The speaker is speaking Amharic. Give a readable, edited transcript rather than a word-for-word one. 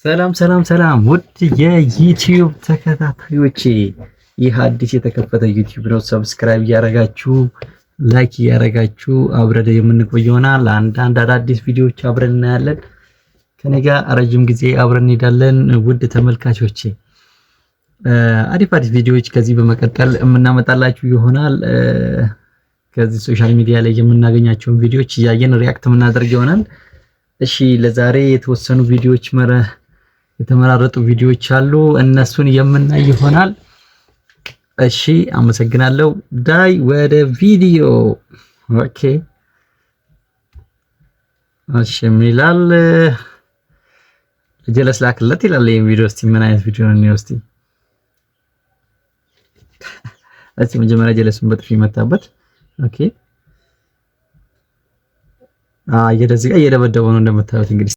ሰላም ሰላም ሰላም ውድ የዩቲዩብ ተከታታዮቼ፣ ይህ አዲስ የተከፈተ ዩቲዩብ ነው። Subscribe እያደረጋችሁ፣ like እያደረጋችሁ አብረን የምንቆይ ይሆናል። አንዳንድ አዳዲስ ቪዲዮዎች አብረን እናያለን። ከኔ ጋር ረጅም ጊዜ አብረን እንሄዳለን። ውድ ተመልካቾቼ፣ አሪፍ አሪፍ ቪዲዮዎች ከዚህ በመቀጠል የምናመጣላችሁ ይሆናል። ከዚህ social media ላይ የምናገኛቸውን ቪዲዮዎች እያየን react የምናደርግ ይሆናል። እሺ፣ ለዛሬ የተወሰኑ ቪዲዮዎች የተመራረጡ ቪዲዮዎች አሉ። እነሱን የምናይ ይሆናል። እሺ፣ አመሰግናለሁ። ዳይ ወደ ቪዲዮ። Okay፣ እሺ፣ ምን ይላል? ጀለስ ላክለት ይላል። ይሄን ቪዲዮ እስቲ ምን አይነት ቪዲዮ ነው? እስቲ እስቲ መጀመሪያ ጀለሱን በጥፊ መታበት። Okay፣ እየደዚህ እየደበደበው ነው እንደምታዩት እንግዲህ።